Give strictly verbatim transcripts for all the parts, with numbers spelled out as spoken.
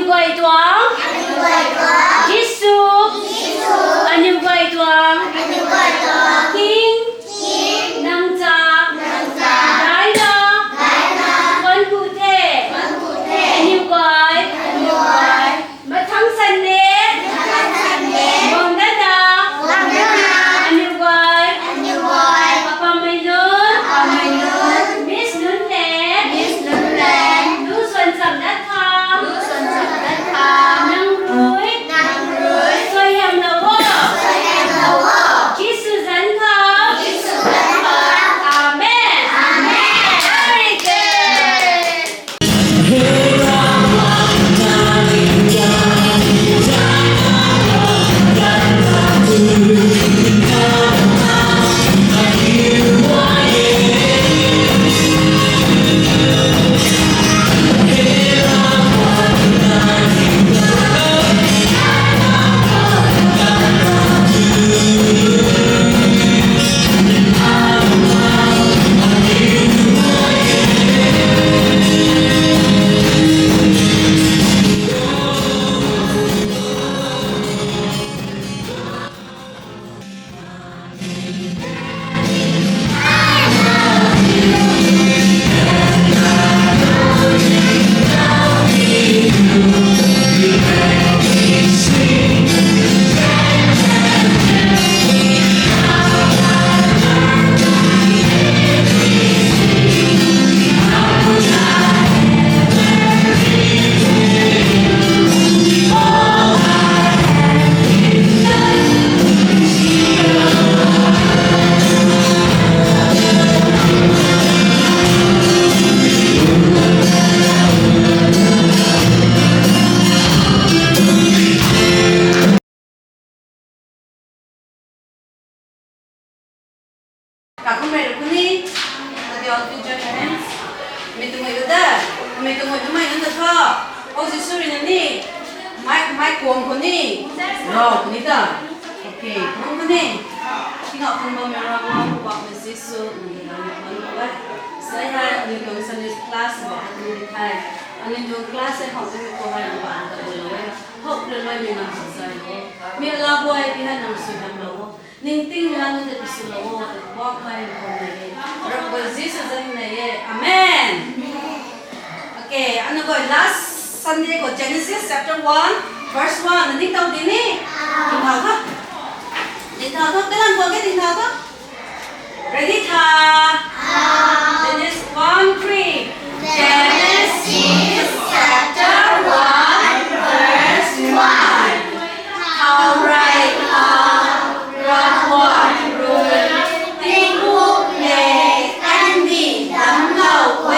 Guay tuang. Jisu. Aniu guay tuang. King. Nang cha. Daina. Wan ku the. Aniu guay. Mathang san de. Bang dana. Aniu guay. Apamei nunc. Miss nunc le. Lu suan cham dat tha. Nang rui. Suaihiam lou o. Jisu zanc khou. Amen. Very good. Kakumei rui kuni, adi all the judgments. Mi tumui tu da, mi tumui tumei nunc ta tho. O Jisu rui na ni, mai, mai kuang khou ni, rau khou ni ta. Okay, nung khou ni. Tingau khang bammei Ravguangc, Poubauhmei Jisu, nang ni nang ni nang ni. Sai hai, aniu tuang Sunday class bak khou ni thei. Aniu tuang class hei hou tumei khou hai nang bak ta lou e. Hou lou lou ni nang sa sai lou. Mi ala buai ti hai nang sui dam lou o. Ningting lam na tiswlou o, Poubauhmei khou nai e. Ravguangc Jisu zanc nai e. Amen. Okay, aniu guay last Sunday khou Genesis chapter one, verse one na ningtow di ni. Dingthau tho. Dingthau tho, kalam khou ke dingthau tho. Ready tha? Genesis one three. Genesis chapter one, verse one. Thau rui khou Ravguangc rui tingkum le kandih damclou e.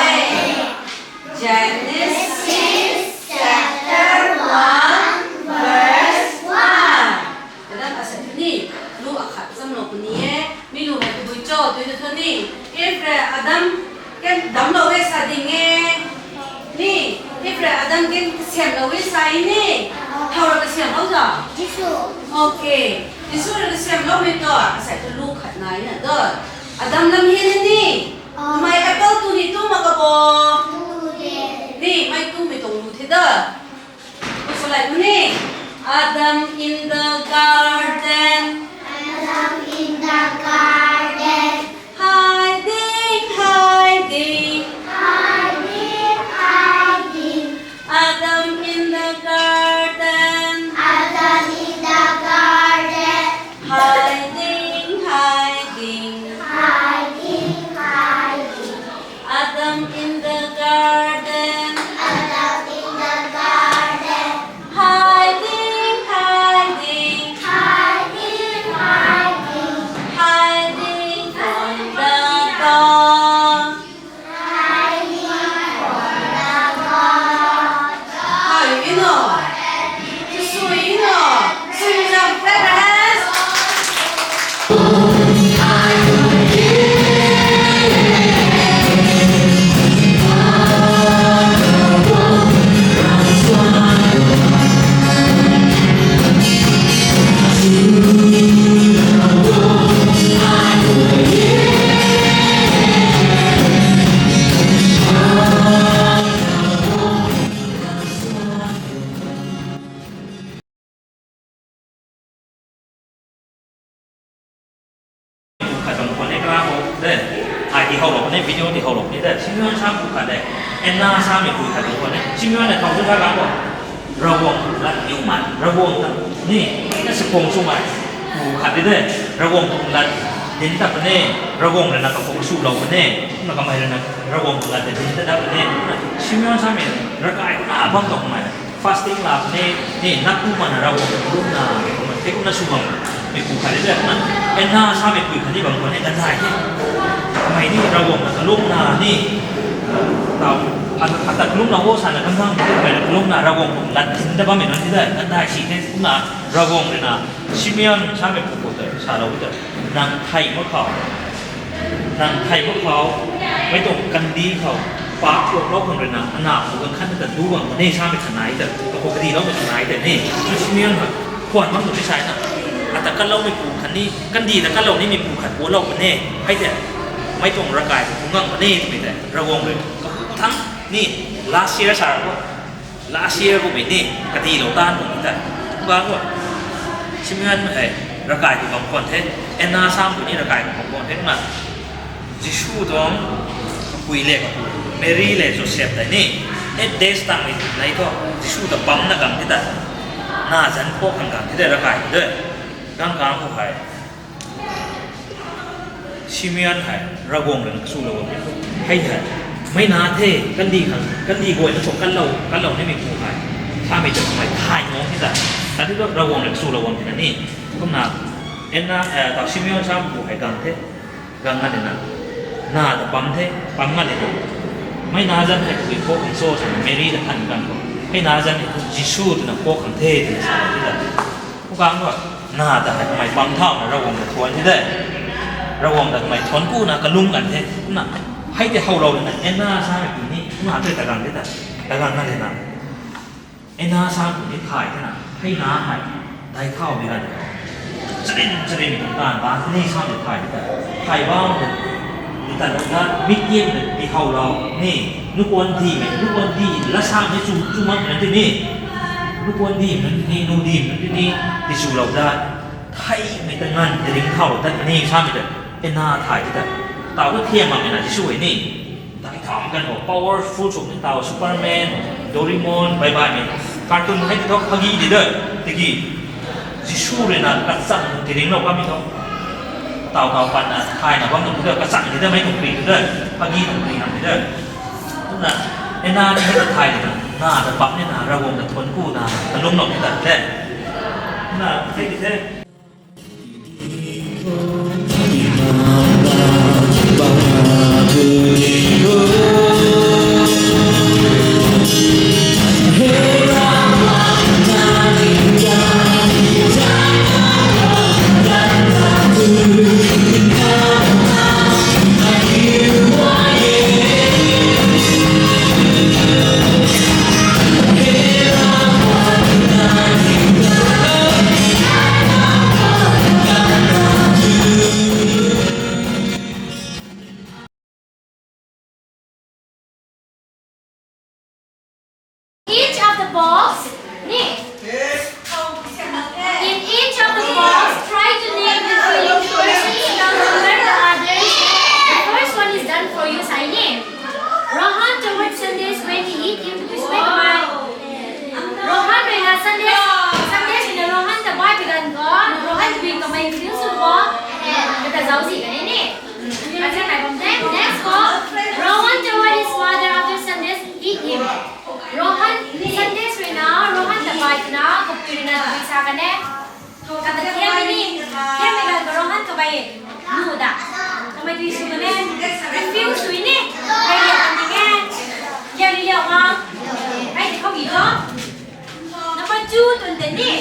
Genesis chapter one, verse one. Kalam asei thu ni, lu akhat chamlou puni e, mi lu hei tabui cho tw thu ni, Eve rui Adam ken damclou e sa ding e, ni, Eve rui Adam ken kasiamhlou e sa ni, thau rui kasiamhlou ta? Jisu. Okay, Jisu rui kasiamhloumei tu, asei thu lu khat nai na tu. Adam lam hian ni, mei apple tu ni tu mak ka bo? Ni, mei tumei tuang lu the da. Kusa lai tu ni, Adam in the garden. Hiding, hiding. Adam in the garden. Hiding, hiding. Adam in the garden. Hiding, hiding. Hiding. Te, ai ti how lou ni, video ti how lou ni te. Simeon samei pu khat de. Anna samei pu khat de ko ne. Simeon ne thau tu sa ka ko. Ravguangc lat niw man, Ravguangc ta ni, na sa khang sw mai. Pu khat de de. Ravguangc tuang lat dinc ta pa ne. Ravguangc rui na kakhang swlou pa ne. Na kamei rui na Ravguangc tuang lat dinc ta da pa ne. Simeon samei ravkai na bam tuang mai. Fasting laa ni, ni, na pu mana Ravguangc ta kalumna, kumna, te kumna sw bam, mei pu khat de na, Anna samei pu khat ni bam khwan ni, ganv dai the. Kamei ni Ravguangc ta kalumna ni, tau, ata, ata kalumna ho sana kamei, kamei kalumna Ravguangc ta lat dinc ta bammei nunc ti de, ganv dai si the, kumna Ravguangc rui na, Simeon samei pu khou ta, salou ta, nang thay mak khou. Nang thay mak khou, mei tuang kandih khou, paap tuang lou khang rui na, ana pu ganv khat ta du bam ne samei khat nai ta, kakhou kadiloumei khat nai ta ne, Simeon hei, khwan bam tu ni sai na, ata kaloumei pu khat ni, kandih ta kalou nimei pu khat pualou pa ne, hei te, mei tuang ravkai ta phung gang pa ne twmei te, Ravguangc rui, kapu thang ni, last year sa ra ko, last year kummei ni, kadilou taanv kum ta. Kumna khou, Simeon hei, ravkai khou bam khwan the, Anna samei pu ni ravkai khou bam khwan the, kumna, Jisu tuang, kapui le kapu, Mary le Joseph tei ni, eight days tangmei nai thu, Jisu ta bamna gang ti ta, na zanc khou khang gang ti de ravkai khou de, gang kang khou hei. Simeon hei, Ravguangc rui na kasulou bam, hei hei, mei na the, kandih khang, kandih guayna tuang kanlou, kanlou nimei pu hei, samei ta kamei thay nuang ti ta, kandih tu Ravguangc rui kasulou bam ti na ni, kumna, Anna, eh, tau Simeon samei pu hei gang the, gang nga ni na, na ta pam the, pam nga ni na, mei na zanc hei tabui khou khang so sa na Mary ta than kan khou, hei na zanc hei Jisu twna khou khang the twna sa ti ta. Pu kang khou, na ta hei kamei pam thauna Ravguangc ta thuanc ti de. Ravguangc ta kamei thuanc kuna kalum kan the. Kumna, hei tei how lou na, Anna samei pu ni, kumna tei ta gang ti ta, ta gang na le na. Anna samei pu ni thay thena, hei na hei, dai thau bi gan. Charin, charin tuang taanv, taanv ni samei thay ti ta. Thay bam ta, ti ta lou na, mi tian ta, ti how lou, ni, nukuan di mei, nukuan di, la samei chu, chu mak na ti ni. Nukuan di mei ti ni, nu di mei ti ni, ti swlou da. Theimei ta nganv ti ringcthau ta ni samei ta, Anna thay ti ta. Tau tu thiam makmei na Jisu hei ni. Dai thau kan khou powerful swmei tau Superman, Doraemon, baibaimei, cartoon hei ti thu kagi di de, tiki. Jisu rui na kachang ti ringlou kamei thu. Tau tau patna thayna bam tuang ti de, kachang ti de, mei tuang kri ti de, kagi tuang kri nam ti de. Kumna, Anna ni hei ta thay di na, na ta pam ni na, Ravguangc ta thuanc ku na, kalumlou ti ta de. Kumna, hei ti the. Each of the box, ni. In each of the box, try to name the feeling towards each other, compare the others. The first one is done for you, sai ni. Rohan towards Sandesh when he hit him with the bike. Rohan rui na Sandesh, Sandesh rui na Rohan ta bike bi ganv khou, Rohan rui kamei feel sw khou, kata zauc si kan ni. Acha nai bam the. Next khou, Rohan toward his father after Sandesh hit him. Rohan, Sandesh rui na, Rohan ta bike na, kapui rui na tabui sa kan e. Kata thiam ni, thiam ni ganv khou Rohan kamei nu da. Kamei tui sw kan e, refuse sw ni, kai liak kan ding e. Liak ni liak ma, kai ti khou gi tho. Number two tun tei ni.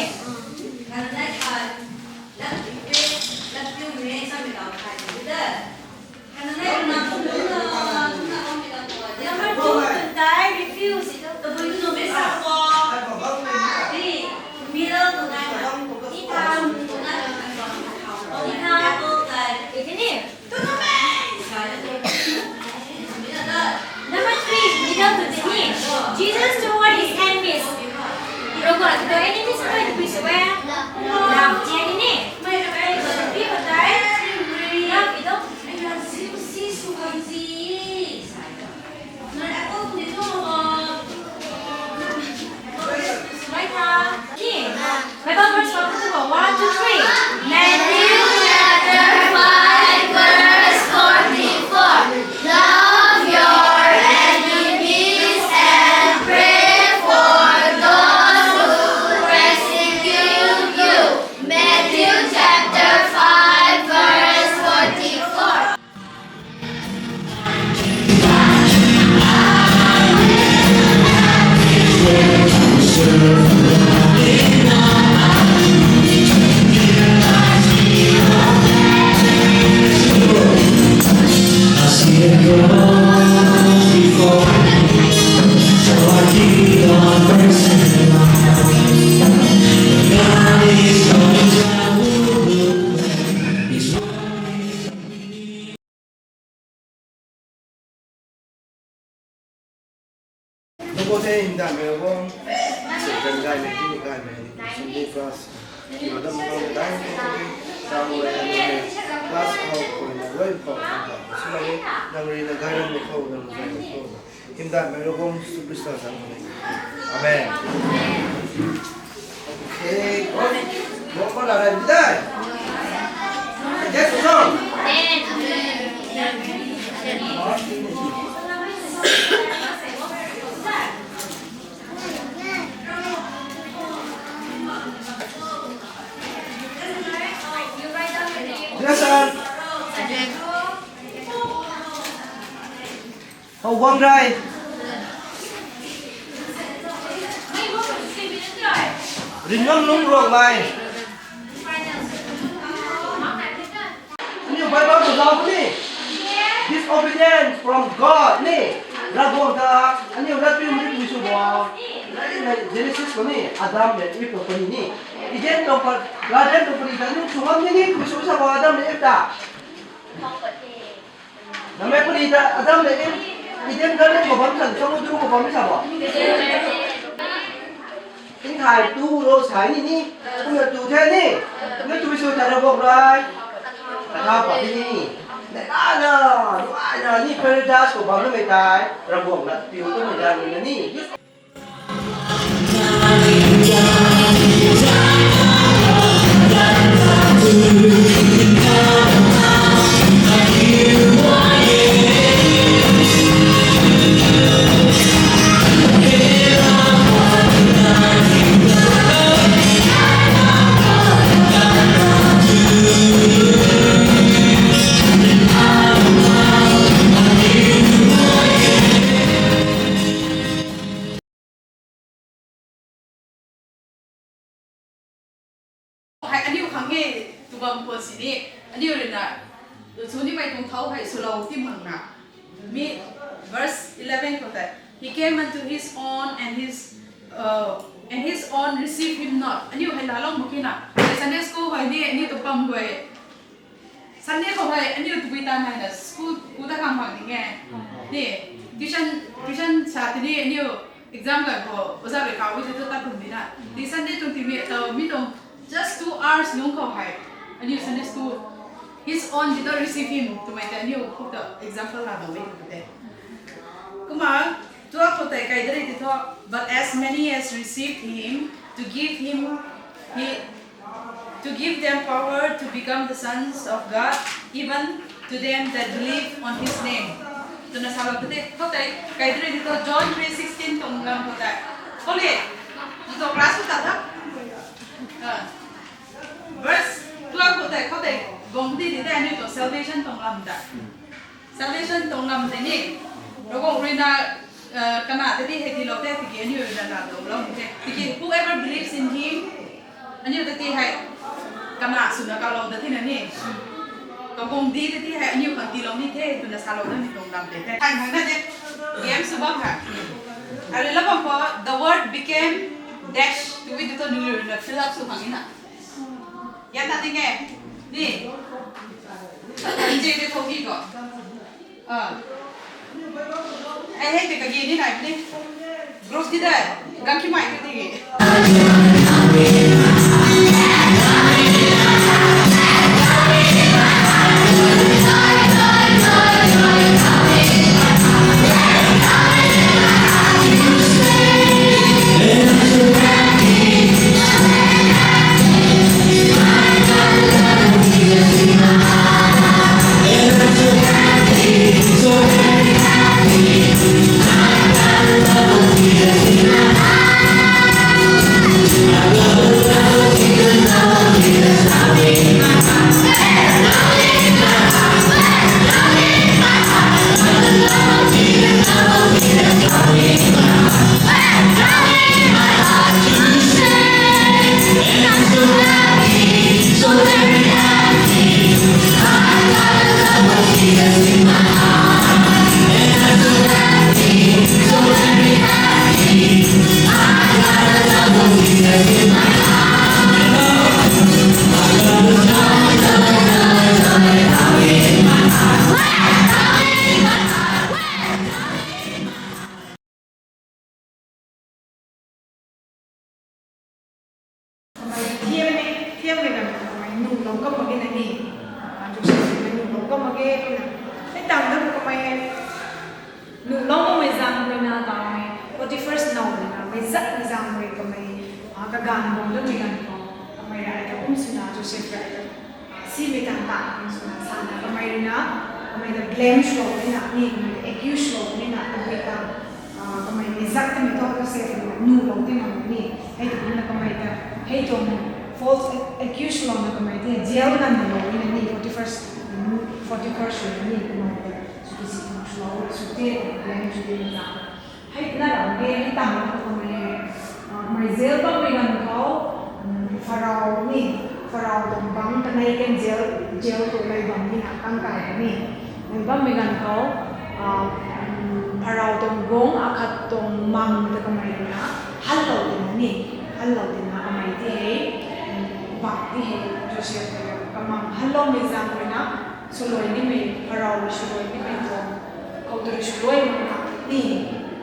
Number two tun tei refuse. Middle tun nai ma. Itham. Itham. Ithini. Number three, middle tun tei ni. Jesus toward his enemies. Ravguangc ta enemies khou tabui sw e. Love, ni ni. Love, love, you don't. Bible verse for two, one, two, three. Matthew chapter five, verse forty-four. Love your enemies and pray for those who persecute you. Matthew chapter five, verse forty-four. Nunc khou the hymdaihmei Ravguangc, seidan gaymei, tini gaymei, Sunday class, madam khou dai khou the, tang rui nang rui class khou, khou na rui khou, khou na, sumei, nang rui na gay rammei khou, nang rui na khou. Hymdaihmei Ravguangc Jisu Khrista zanc khou ni. Amen. Okay, go. Go for the right side. Yes, sir. Yes, sir. How guang rai? Ringam lung ruang lai. Aniu Bible khou zauc ni. Disobedience from God ni. Ravguangc ta aniu latpiu ni pui sw bo. Genesis khou ni Adam le Eve khou puni ni. Eden tuang pat, garden tuang puni ta aniu sw ngam ni ni pui sw sa bo Adam le Eve ta. Namei puni ta Adam le Eve, Eden garden khou bam san, samudra khou bam sa bo. Tingthai tu ro sai ni ni, kumna tu the ni, kumna tu sw ta Ravguangc rui kathau pat ni ni. Nai la na, nai la ni paradise khou bam namei tei, Ravguangc na piu tu mei dan ni ni. Hei aniu khang e, tw bam khwan sini, aniu rui na, sw nimei tuang thau hei swlou ti mak na. Mi, verse eleven khou tei, "He came unto his own, and his, uh, and his own received him not." Aniu hei laalou mak ki na. Sunday school hei ni, aniu tu pam guay. Sunday khou hei aniu tabui tan hei na school ku ta khang bang ding e. Ni, tuition, tuition sa tini aniu exam kai khou oja rui kau wi tu ta tum di na. Di Sunday tuang timi tau mi tuang just two hours lungc khou hei aniu Sunday school, his own did not receive him twmei tei aniu khou ta example la dau e tu te. Kumna twelve khou tei kai dari ti thu, "But as many as received him, to give him, he, to give them power to become the sons of God, even to them that believe on his name." Twna salou tu te, khou tei kai dari ti thu John three sixteen tuang lam khou tei. Khou le, nto class khou ta tha. Ah. Verse twelve khou tei, khou tei, gong di di tei aniu tuang salvation tuang lam ta. Salvation tuang lam tei ni, Ravguangc rui na, eh, kana tei ti hei tiilou the, tiki aniu rui na na tuang lam the. Tiki whoever believes in him, aniu tei ti hei, kana swna kalou ta thina ni. Kaguang di tei ti hei, aniu khang tiilou ni the, twna salou ta ni tuang lam tei the. Thang thang na de, game sw bam kha. Arui la bam khou, the word became dash, tw wi tu thu nunc rui na fill up sw khang ni na. Yan na ding e. Ni. Nje de thoki ko. Ah. Ai hei te kagi ni nai ni. Group ti de. Gaki mai te ti. Thiammei, thiammei ganv khou kamei nuhlou kam mak ge na ni. Joseph rui nuhlou kam mak ge na. Hei tangv da kamei hei nuhlou makmei zaeng rui na kamei Potiphar's now rui na meic zatmei zaeng rui kamei kaganv bam damei ganv khou kamei rui ta kum swna Joseph rui ta simei tan ta kum swna sana kamei rui na kamei ta blame swlou ni na ni, kamei ta accuse swlou ni na, tabui ta kamei meic zat tamei thu Joseph rui na nuhlou ti mak ni. Hei tu kumna kamei ta hei tuang false accuse swlouna kamei ta jail ganv lou ni na ni, Potiphar's, Potiphar's rui na ni kamei ta sw ti si tuang swlou sw te, blame sw te na. Hei na ram ge, hei tangv khou kamei, kamei jail bammei ganv khou, Pharaoh ni, Pharaoh tuang bangc kanei kan jail, jail khou lay bam ni na kang kai ni. Lay bammei ganv khou Pharaoh tuang guangc akhat tuang mang ta kamei rui na hanlou tina ni, hanlou tina kamei ti hei, bak ti hei Joseph rui kamang hanloumei zaeng rui na swluai nimei, Pharaoh rui swluai nimei tuang khou tu rui swluai mak na ni,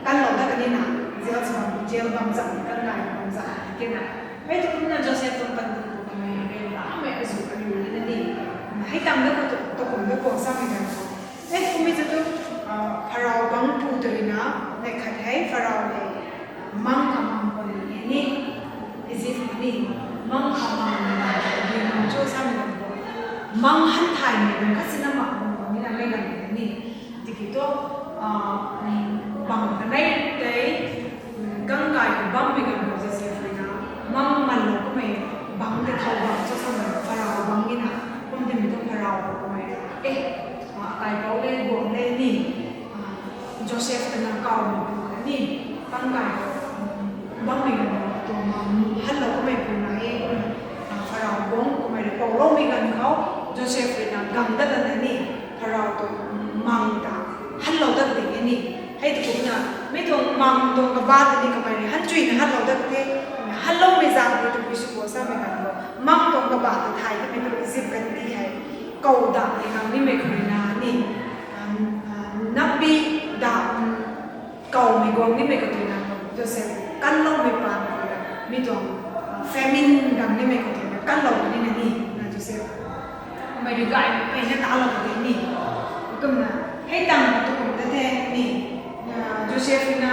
kanlou dat kan ni na, jail bam, jail bam zat, kan nai bam zat ti na. Hei tu kumna Joseph tuang panty khou kamei hei rammei azuh ariu ni na ni. Hei tangv da khou tu, tu kum da khou samei ganv khou, hei kummei tu tu Pharaoh bangc pu ta rui na, neih khat hei Pharaoh hei mang kha mang khwan ni ni, Egypt ni, mang kha mang ni na, ni mang cho samei ganv khou, mang han thaymei ganv khat sina mak bam khwan ni na mei ganv ni. Tiki thu bang kanei tei, kang kai khou bammei ganv khou Joseph rui na mang manlou kamei bangc tei thau bam cho samei Pharaoh bangc ni na, kum timei tu Pharaoh khou kamei e, akaipouc le, guangc le ni, Joseph twna kawmei pu khat ni, kang kai khou bammei ganv khou tuang mang hanlou kamei pu na e, Pharaoh guangc kamei rui pouloumei ganv khou Joseph rui na gang dat lana ni, Pharaoh tuang mang ta hanlou dat ding e ni. Hei tu kumna mei tuang mang tuang kaba ta ni kamei rui han chuina hanlou dat the. Hanloumei zaeng rui tabui sw khou samei ganv khou mang tuang kaba ta thay tamei tu Egypt kan ti hei kou dam ni ngang nimei khou rui na ni, napbi da, kawmei guang nimei khou tui na, Joseph kanloumei paan khou rui na, mi tuang famine gang nimei khou tui na kanlou ni na ni, na Joseph kamei rui gaymei peyna talou ka tei ni. Kumna hei tangv khou tu kum ta the ni, Joseph rui na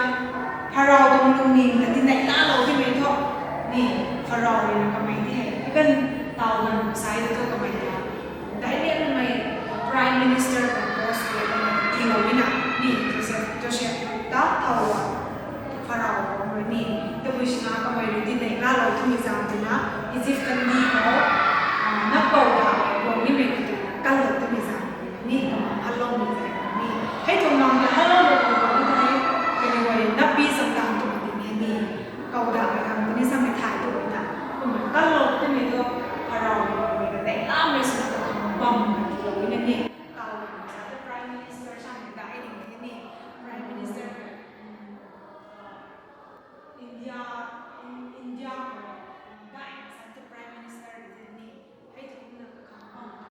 Pharaoh tuang lungning ta tinei lalou timei thu ni, Pharaoh rui na kamei ti hei even taw ganv sai ta thu kamei ta dailianmei Prime Minister tuang post rui kamei tiilou ni na ni, Joseph, Joseph ta thau a Pharaoh khou ni, tabui swna kamei rui tinei lalou timei zaeng tina, Egypt kan ni khou